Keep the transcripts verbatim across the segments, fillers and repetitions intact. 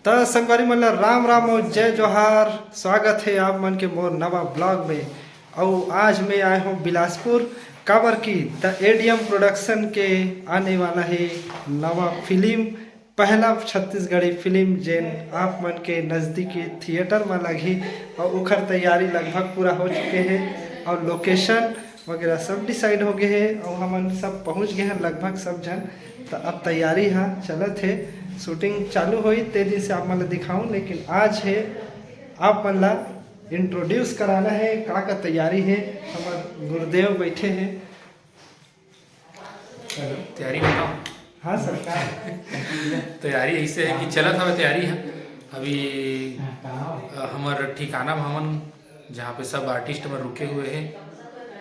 त संगवारी मन ला राम राम अउ जय जोहार। स्वागत हे आप मन के मोर नवा ब्लॉग में। अउ आज मैं आए हों बिलासपुर, काबर कि द एडीएम प्रोडक्शन के आने वाला हे नवा फिल्म, पहला छत्तीसगढ़ी फिल्म, जेन आप मन के नजदीकी थिएटर में लगही। अउ ओखर तैयारी लगभग पूरा हो चुके हे अउ लोकेशन वगैरह सब डिसाइड हो गए हे अउ हमन सब पहुंच गए हैं लगभग सब झन। त अब तैयारी ह चलत हे, शूटिंग चालू होई, ते दिन से आप मन ला दिखाऊं, लेकिन आज हे आप मन ला इंट्रोड्यूस कराना हे, का का तैयारी हे। हमर गुरुदेव बैठे हे। तैयारी बताओ। हाँ सर, का तैयारी ऐसे है कि चलत हवे तैयारी है। अभी अ, हमर ठिकाना भवन, जहाँ पे सब आर्टिस्ट मन रुके हुए हैं,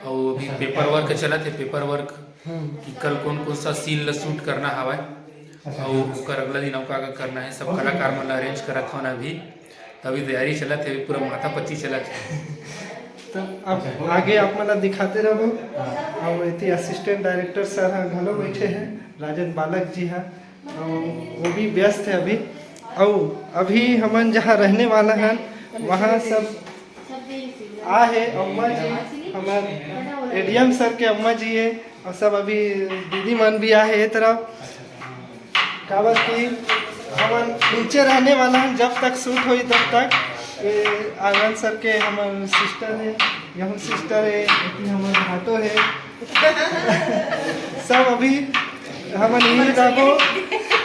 और अभी पेपर वर्क चलत है। पेपर वर्क कि कल कौन कौन सा सीन ला शूट करना हवय, और ओकर अगला दिन अउ का का करना है, सब कलाकार मन ला अरेंज करत हवन अभी। तभी तैयारी चलत है, पूरा माथा पच्ची चलत है। तो अब आगे आप मन ला दिखाते रहबो। अउ एती असिस्टेंट डायरेक्टर सर ह घलो बैठे हैं, राजन बालक जी ह, अउ वो भी व्यस्त है अभी। अउ अभी हमन जहाँ रहने वाला हन, वहाँ सब आ है, अम्मा जी, हमर एडीएम सर के अम्मा जी है, और सब अभी दीदी मन भी आ है ये तरफ। काबर कि हमन नीचे रहने वाला हन, जब तक शूट होई तब तक। ये आनंद सर के हमर सिस्टर है, यहू सिस्टर है, ये हमर भाटो है। सब अभी हमन यही रहबो।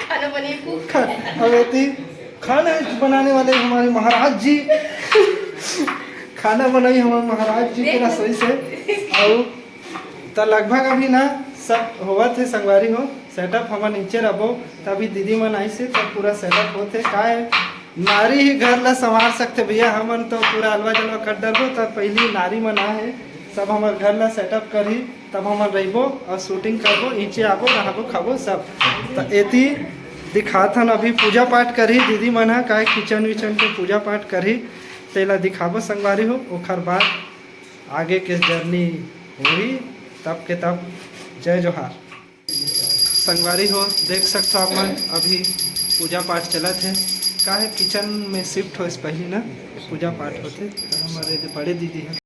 खाना बनिए खूब। खा- अब एती खाना बनाने वाले हमारे महाराज जी। खाना बनाई हमारे महाराज जी के रसोई से। और त लगभग अभी ना सब होवत है संगवारी हो, सेटअप हमन नीचे रहबो। त अभी दीदी मन आई से तब पूरा सेटअप होत है। का है, नारी ही घर ला संभाल सकते भैया, हमन तो पूरा अलवा जलवा कर डरबो। त पहली नारी मन आ है, सब हमर घर ला सेटअप करही, तब हमन रहिबो और शूटिंग करबो, नीचे आबो, नहाबो खाबो सब। त एती दिखात हन, अभी पूजा पाठ करही दीदी मन ह, काहे किचन विचन के पूजा पाठ करही, तेला दिखाबो संगवारी हो। ओखर बाद आगे के जर्नी होही तब के तब। जय जोहार। संगवारी हो, देख सकथो आप मन, अभी पूजा पाठ चलत है। का है, किचन में शिफ्ट होइस पहली ना, पूजा पाठ होथे। त हमारे दे-, बड़े दीदी है।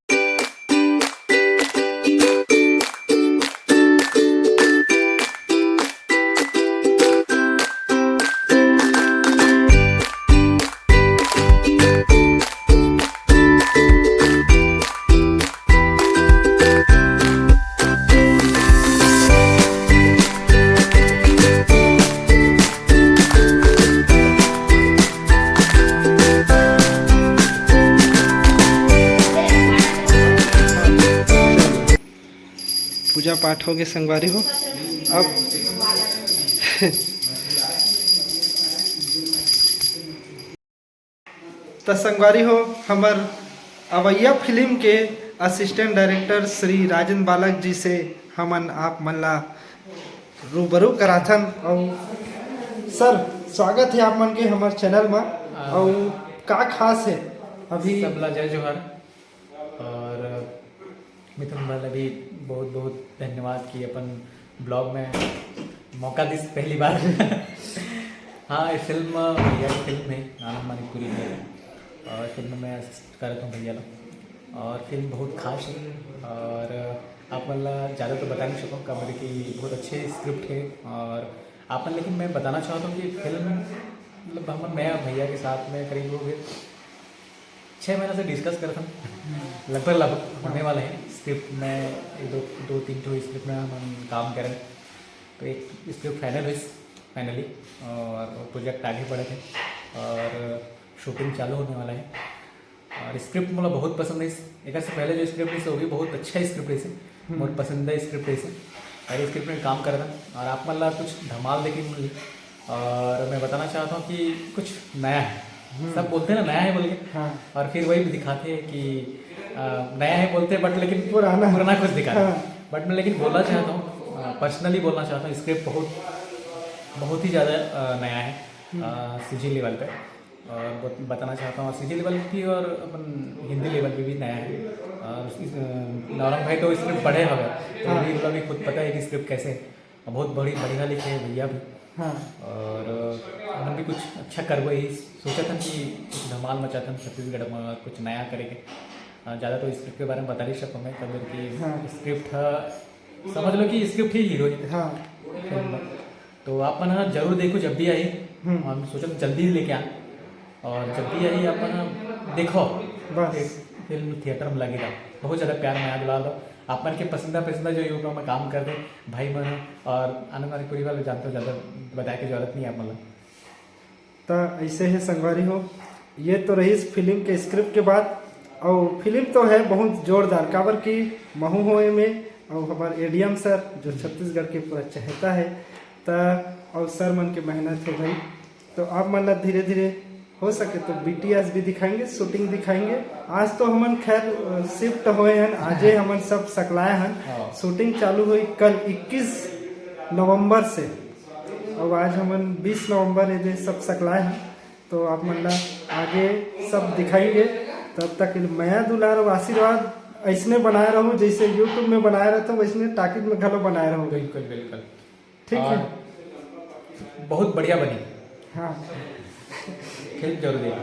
पूजा पाठ हो गए संगवारी हो। अब त संगवारी हो, हमर अवैया फिल्म के असिस्टेंट डायरेक्टर श्री राजन बालक जी से हमन आप मन ला रूबरू कराथन। और सर, स्वागत है आप मन के हमर चैनल में। और का खास है अभी? सबला जय जोहार। और मिथुन भाई भी बहुत बहुत धन्यवाद कि अपन ब्लॉग में मौका दिस पहली बार। हाँ, ये फिल्म भैया की फिल्म है, आनंद मानिकपुरी है। और फिल्म में असिस्ट करत हूँ भैया ला। और फिल्म बहुत खास है। और आप मन ला ज़्यादा तो बता नहीं सकूँ, काबर कि बहुत अच्छे स्क्रिप्ट है। और आप मन, लेकिन मैं बताना चाहता हूँ कि फिल्म मतलब हमर नया भैया के साथ में करीब हो गए छः महीना से डिस्कस करत हन। लगभग लगभग होने वाला है स्क्रिप्ट में। एक दो दो तीन ठो स्क्रिप्ट में हम काम करें, तो एक स्क्रिप्ट फाइनल हुई फाइनली, और प्रोजेक्ट आगे बढ़त है और शूटिंग चालू होने वाला है। और स्क्रिप्ट मोला बहुत पसंद है। एक से पहले जो स्क्रिप्ट है वो भी बहुत अच्छा स्क्रिप्ट है, मोर पसंदीदा स्क्रिप्ट है। और स्क्रिप्ट में काम करना और आप मन ला कुछ धमाल देखे मिली। और मैं बताना चाहता हूँ कि कुछ नया है। सब बोलते हैं ना नया है बोल के, हाँ। और फिर वही दिखाते हैं कि अ, नया है बोलते हैं, बट लेकिन पुराना। पुराना कुछ दिखाते हाँ। हैं। बट मैं लेकिन बोलना चाहता हूँ, पर्सनली बोलना चाहता हूँ, स्क्रिप्ट बहुत बहुत ही ज़्यादा अ, नया है सीजी लेवल पे। और बत- बताना चाहता हूँ सीजी लेवल की, और अपन हिंदी लेवल पे भी नया है। और इस, अ, नौरंग भाई तो स्क्रिप्ट पढ़े हवे, तो भी उनका भी खुद पता है कि स्क्रिप्ट कैसे है। बहुत बड़ी बढ़िया लिखे हैं भैया भी। हाँ। और हमन भी कुछ अच्छा करबो, यही सोचत हन कि कुछ धमाल मचात हन छत्तीसगढ़ में, कुछ नया करे के। अ, ज़्यादा तो स्क्रिप्ट के बारे में बता नहीं सकूँ मैं, काबर कि हाँ। स्क्रिप्ट ह, समझ लो कि स्क्रिप्ट ही हीरो है हाँ। फिल्म में। तो आप मन ह जरूर देखो जब भी आई, हम्म। हम सोचत जल्दी ही लेके आ, और जब भी आई आप मन ह देखो, बस। फिल्म थिएटर में लगे रहो, बहुत ज़्यादा प्यार मया दुलार दो। आप मन के पसंदीदा पसंदीदा जो यूट्यूब में काम करते भाई मन ह, और आनंद वाली पूरी वाले जानते हो, ज़्यादा बताए के जरूरत नहीं है आप मन ला। त ऐसे है संगवारी हो, ये तो रही इस फिल्म के स्क्रिप्ट के बात। और फिल्म तो है बहुत जोरदार, काबर कि महू हो एमे, और हमार एडीएम सर जो छत्तीसगढ़ के पूरा चहेता है, त और सर मन के मेहनत है भाई। तो आप मन ला धीरे धीरे हो सके तो बीटीएस भी दिखाएंगे, शूटिंग दिखाएंगे। आज तो हमन खैर शिफ्ट होए हन, आजे हमन सब सकलाए हन। हाँ। शूटिंग चालू हुई कल इक्कीस नवंबर से, और आज हमन बीस नवंबर ये दे सब सकलाए हन। तो आप मन ला आगे सब दिखाएंगे। तब तक के लिए मया दुलार और आशीर्वाद ऐसने बनाए रहू, जैसे यूट्यूब में बनाए रहते हो वैसने टाकिज में घलो बनाए रहू। बिल्कुल बिल्कुल। ठीक है। और बहुत बढ़िया बनी हाँ। फिल्म, जरूर देखो।